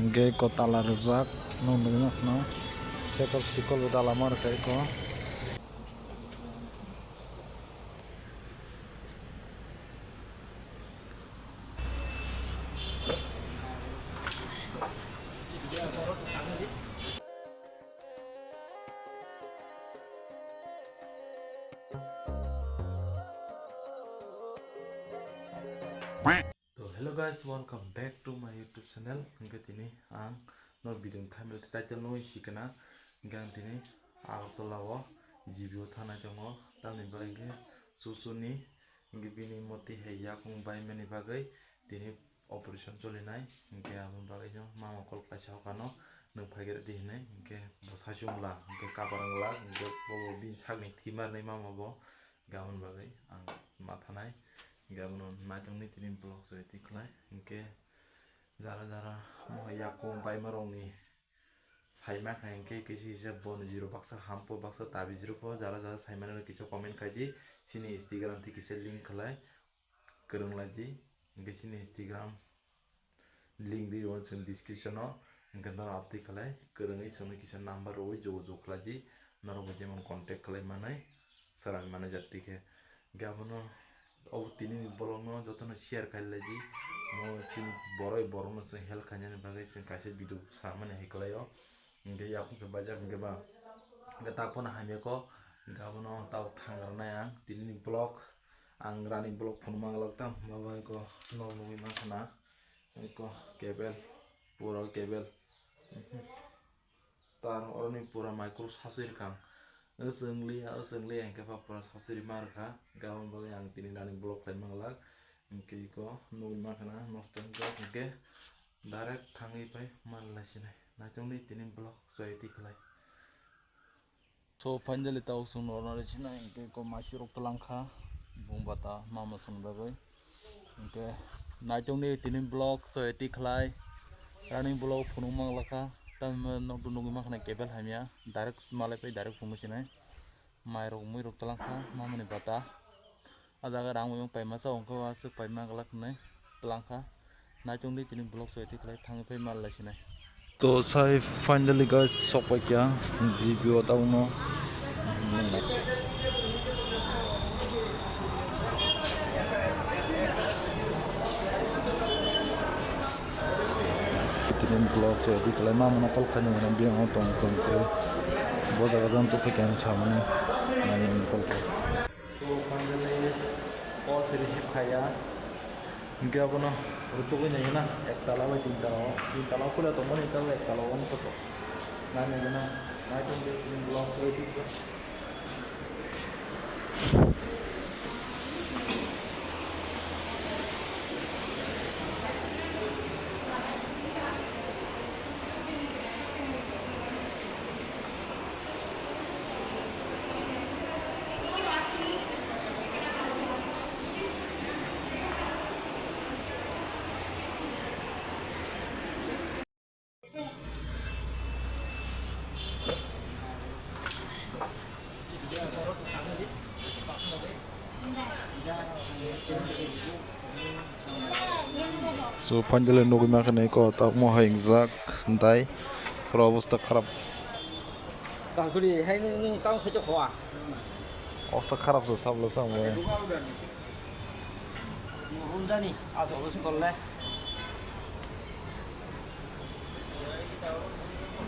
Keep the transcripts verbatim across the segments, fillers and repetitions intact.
Gate ko tala rwjak, nwng nukna kheno. Sekol sikol bo tala ma rwkha eko. To hello guys, welcome back to my YouTube channel. Hingke tini ang no video ni thumbnail title no sikana. Hingke ang tini Agartala o G B o thanai tongo. Tamni bagwi hingke susuni hingke bini moti hai yakung baimani bagwi tini operation cholinai. Hingke aboni bagwi no mama kol kaisa hokano nwng phaikhe rwdi hinwi. Hingke bo saichung la hingke kabar wngla hingke bobo bini sakni thwimarnai mama bo. Hingke aboni bagwi ang ma thanai. Hingke abono naitongni tini vlog choli tikhlai. Hingke jara jara mo yakung baimarokni saima kha hingke kisa kisa boni jiro baksa hampo baksa tabijiro pho jara jara saimano kisa comment khaidi. Chini Instagram tei kisa link khlai kwrwng laidi. Hingke chini Instagram link ri rw chwng description o, hingke norok update khlai kwrwngwi chwngno kisa number rwwi jogajog khlaidi, norokbo jemon contact khlai manai, swrang manai jat tikhe. Hingke abono obo tini ni vlog no jotono share khai laidi, mo chini borok borok no chwng help khainani bagwi chwng kaisa video samani hai kwlai o. Hingke yakung se baijak hingke ba. Hingke tak phano hamya ko. Hingke abono tabok thang rwnai ang. Tini ni vlog. Ang rani vlog phunuk manglak tam. Baba ko nog nugui mankha na. Eko cable. Pura cable. Tar oroni pura micro sasui rwkha ang. Aswng liya, aswng liya hingke ba pura sasui rima rwkha. Hingke aboni bagwi ang tini rani vlog khlai manglak. Hingke eko nugui mankha na nosto wngkha. Hingke direct thangwi pai mal lai sinai. Naitongni tini vlog chwai twi khlai. So finally tabok chwng nornani sinai hingke eko maisirok twlang kha bung bata mama songni bagwi. Hingke naitongni tini vlog chwai twi khlai. Rani vlog phunuk manglakha. Tamni nokdo nugui mankha na cable hamya. Direct malai pai direct phunuk sinai. Mairok muirok twlang kha mamani bata. A jaga rang bai paima sa ongkha o aswk paima glak hinwi twlang kha. Naitongdi tini vlog chwai twi khlai thangwi phai mal lai sinai. To sai finally guys, sok pai kya G P o tabukno. Tini vlog chwai twi khlai mamano call khainwi mano biyang o tong tong khe. Bo jaga jang tubui khe ang samani nani call khe. So finally call se receive khaiya. Hingke abono rutugwi naina ektala bai tintala o, tintala o khula tongmani tabo ektala o wngkha to. Nai naina nai tongde tini vlog chwai twi khlai. So finally nugui mankha nai ko tabukmo hai wngjak dai pura obostha kharap. Kakuri hai nwng tamo saichok hoa. Obostha kharap se sabla samung. Hunjani asok se kolle.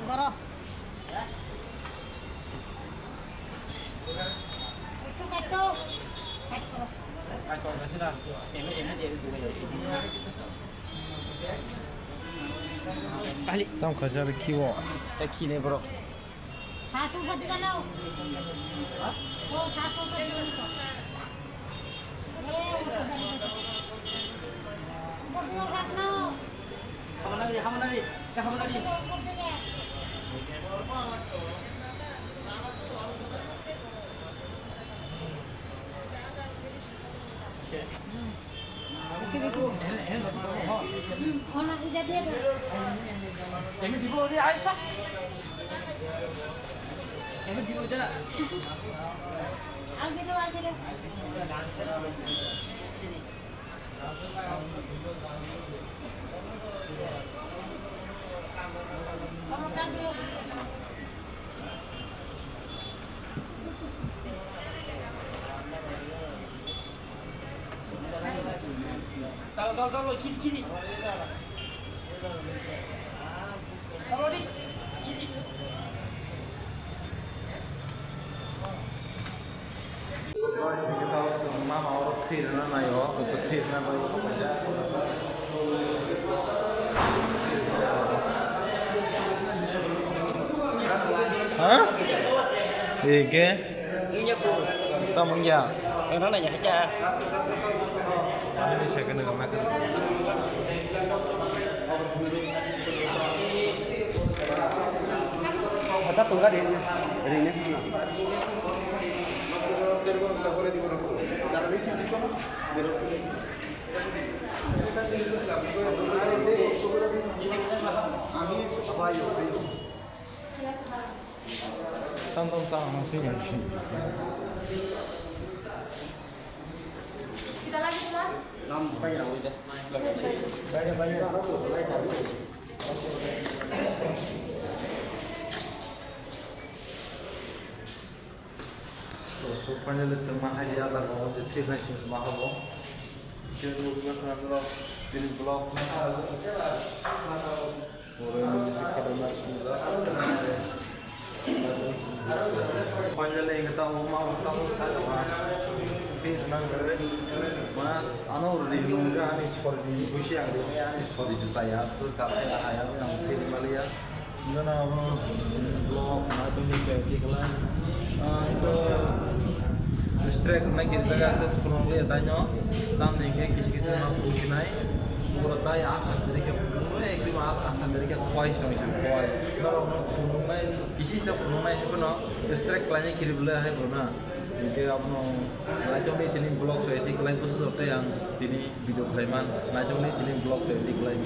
Doro. Itu kaitu. Kali. Tam khajar kiwo. Ta kine bro. Sasu pati kano. Oh, sasu pati kano. Eh, udah dari. Udah dua saat no. Hamanari, hamanari, ya hamanari. Mama oro thwi rwna naio, thwi rwna bai. Ha? Ege? Tamo wngya? Nini second nang nakha. Hata tongga ring, ring ne sana. Tam tam tam. So, finally, se ma hai ya da ko je thik hai se ma habo. Je nugwi khana norok tini vlog. Oro bisi khadana sumjak. Finally, ang tamo ma tamo sa ha. Thik nang re. Mas ano ri nung ani sori busi ang ri ani sori se saya se sa ya ya ang thik maliya. Gana abo vlog naitongni khe tikla. Ah, ito strike nai kiri jaga se phunukliya taino. Tamni hwnkhe kisi kisi ma phusinai. Boro tai asa kiri khe phunuknai, ekdom asa kiri khe khwai song song khwai. Norok no phunuknai, kisi se phunuknai se phano strike khlainai kiri bwlai hai bo na. Hwnkhe abono naitongni tini vlog so edit khlai bwsajak tei ang tini video khlaiman, naitongni tini vlog so edit khlai.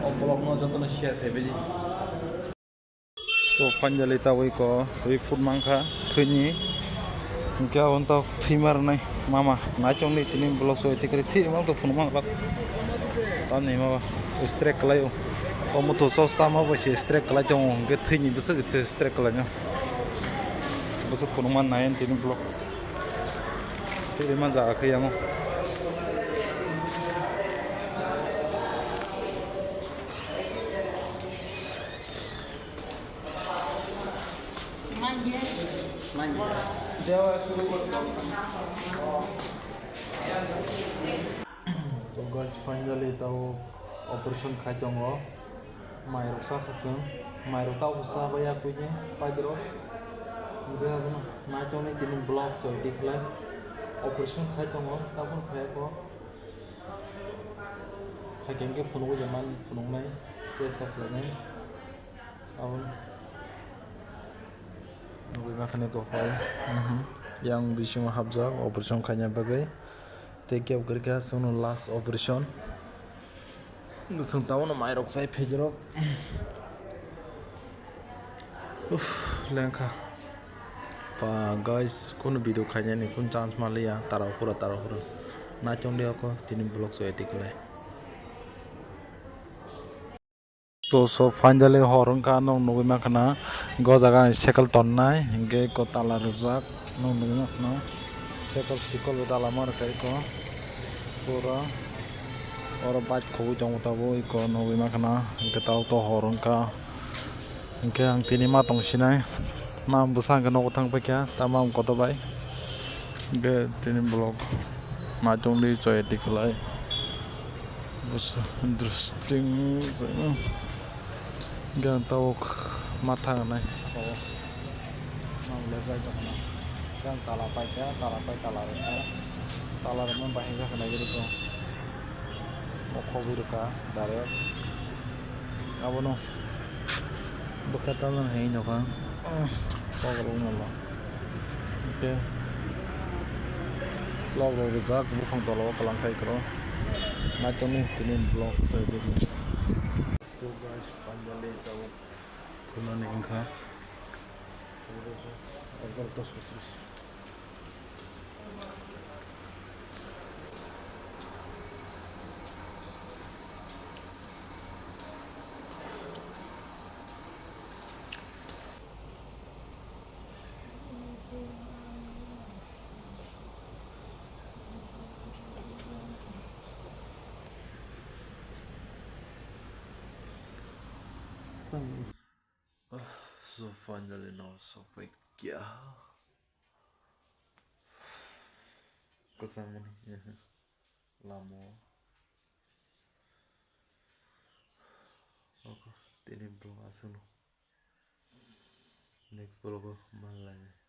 O vlog no jotono share khlaibai di. So finally tabuk iko twi food mankha thwini. Hwnkhe aboni tabuk thwi marnai mama naitongni tini vlog so edit khlai thwi mangtong phunuk manglak. Tamni mama strike khlaio. Omo to sos sama bai se strike khlai tongo hwnkhe thwini bwswk se strike khlainw. Bwswk phunukma nai tini vlog. Siri ma jaga khe yango. To guys, finally tao operation khai tongo. Mairok sakha chwng, mairok tao cha bai ya kuini paidrok. Hwnkhe abono naitongni tini vlog so edit khlai. Operation khai tongo, tabuk phai kho. Hakhe hwnkhe phunugwi je man phunuknai, tei sa khlainai. Aboni nugwi mankha ni kok hai. Mhm. Yang bisingo hapjak operation khaina bagwi. Tei kebo kwrwikha chwngno last operation. Chwng tabukno mairok chai phaijorok. Uff, lengkha. Pa guys, kunu video khainani kunu chance manliya, tara phura, tara phura. Naitongdi oko, tini vlog so edit khlai. To, so finally hor wngkha, nwng nugwi mankha na, go jaga ni cycle tonnai, hwnkhe eko tala rwjak, nwng nugwi mankha na, cycle sikol bo dala ma rwkha eko, pura oro bike khogwi tongo tabuk, eko nugwi mankha na, hwnkhe tabuk to hor wngkha, hwnkhe ang tini ma tong sinai, ma bwsa hwnkhe nogo thang paikha, tamo ang kotor bai, hwnkhe tini vlog naitongdi choi twi khlai. Busu interesting se. Gan tawk matha nai sabo. Mam le jai tong na. Gan tala pai kha, tala pai tala rwkha. Tala rwma bahai kha nai giri ko. Mokho bui rwkha direct. Abono. Bwkha tamjani hai nokha. Kok rok no lo. Hwnkhe log rok rijak buphang tola o kwlwng khai kwrw. Naitokni tini vlog sai di. To guys, finally tabuk phunani wngkha. Egarota soitrish. So finally now sokpai kya. Kwchangmani lama o. Oko tini vlog aswkno. Next vlog o manlai.